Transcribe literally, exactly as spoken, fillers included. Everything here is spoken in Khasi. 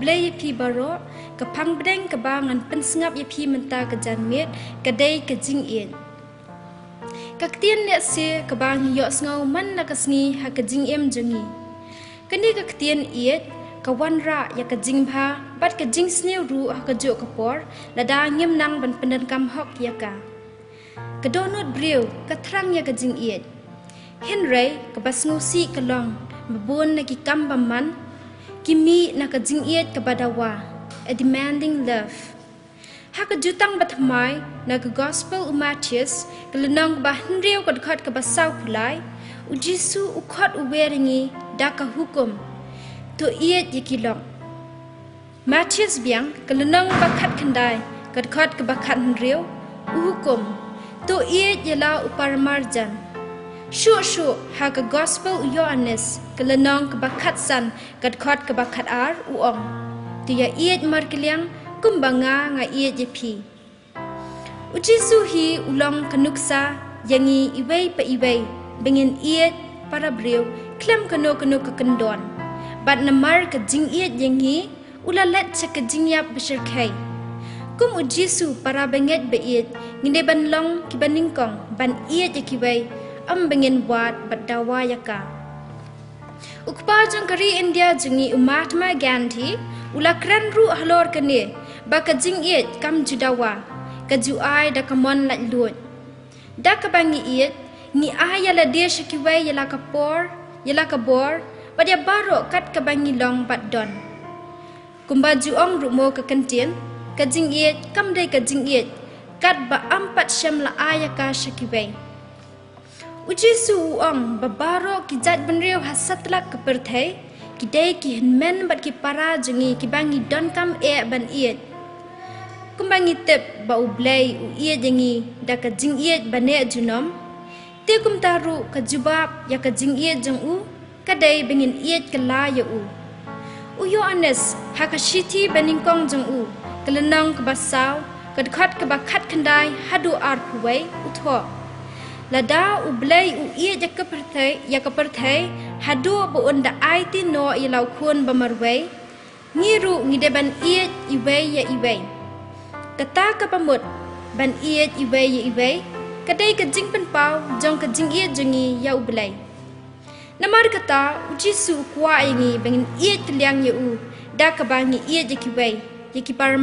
Blei ïa phi baroh. Ka phangbneng kaba ngan pynsngap ïa phi mynta ka janmiet ka dei ka jingïeit. Ka ktien lehse kaba ngi ïohsngew man la ka sngi ha ka jingim jong ngi. Kane ka ktien ïeit ka wanrah ïa ka jingbha bad ka jingsniew ruh ha kajuh ka por lada ngim nang ban pyndonkam hok ïa ka. Ka dohnud briew ka thrang ïa ka jingïeit. Hynrei kaba sngewsih ka long ba bun na ki kam bymman ki mih na ka jingïeit kaba dawa, a demanding love. Ha ka Jutang Bathymmai na ka Gospel u Mathaios, ka lynnong kaba hynriew, ka dkhot kaba sawphew lai, u Jisu u khot u wer ïa ngi da ka hukum: To ïeit ïa ki lok. Mathaios biang, ka lynnong ba khatkhyndai, ka dkhot kaba khathynriew, u hukum: To ïeit ïa la u paramarjan. Shuh shuh ha ka Gospel u Ïoannis, ka lynnong kaba khatsan, ka dkhot kaba khatar, u ong: To ïa ïeit markylliang kumba nga nga ïeit ïa phi. U Jisu hi u long ka nuksa ïa ngi iwei pa iwei ba ngin ïeit para briew khlem kano kano ka kyndon. Bad namar ka jingïeit ïa ngi u la leit sha ka jingïap ba shyrkhei. Kum u Jisu, para bangeit ba ïeit, ngi dei ban long kiba nyngkong ban ïeit ïa kiwei, ym ba ngin wad bad dawa ïa ka. U kpa jong ka ri India jong ngi, u Mahatma Gandhi, u la kren ruh halor kane ba ka jingïeit kam ju dawa, ka ju ai da ka mon laitluid. Da kaba ngi ïeit, ngi ai ïa lade sha kiwei ïa la ka por, ïa la ka bor, bad ïa baroh kat kaba ngi long bad don. Kumba ju ong ruh mo ka kyntien, ka jingïeit kam dei ka jingïeit katba am pat shem la ai ïa ka sha kiwei. U Jisu u ong ba baroh ki jaitbynriew ha satlak ka pyrthei ki dei ki hynmen bad ki para jong ngi kiba ngi donkam eh ban ïeit. Kumba ngi tip ba U Blei u ïeit ïa ngi da ka jingïeit ba neh junom, te kumta ruh ka jubab ïa ka jingïeit jong u ka dei ba ngin ïeit kylla ïa u. U Ïoannis ha ka shithi banyngkong jong u, ka lynnong kaba saw, ka dkhot kaba khatkhyndai haduh arphew wei, u thoh: Lada U Blei u ïeit ïa ka pyrthei, ïa ka pyrthei haduh ba un da aiti noh ïa la u Khun ba marwei, ngi ruh ngi dei ban ïeit iwei ïa iwei. Kata kaba mut ban ïeit iwei ïa iwei ka dei ka jingpynpaw jong ka jingïeit jong ngi ïa U Blei. Namar kata, u Jisu u kwah ïa ngi ba ngin ïeit kylliang ïa u da kaba ngi ïeit ïa kiwei, ïa ki para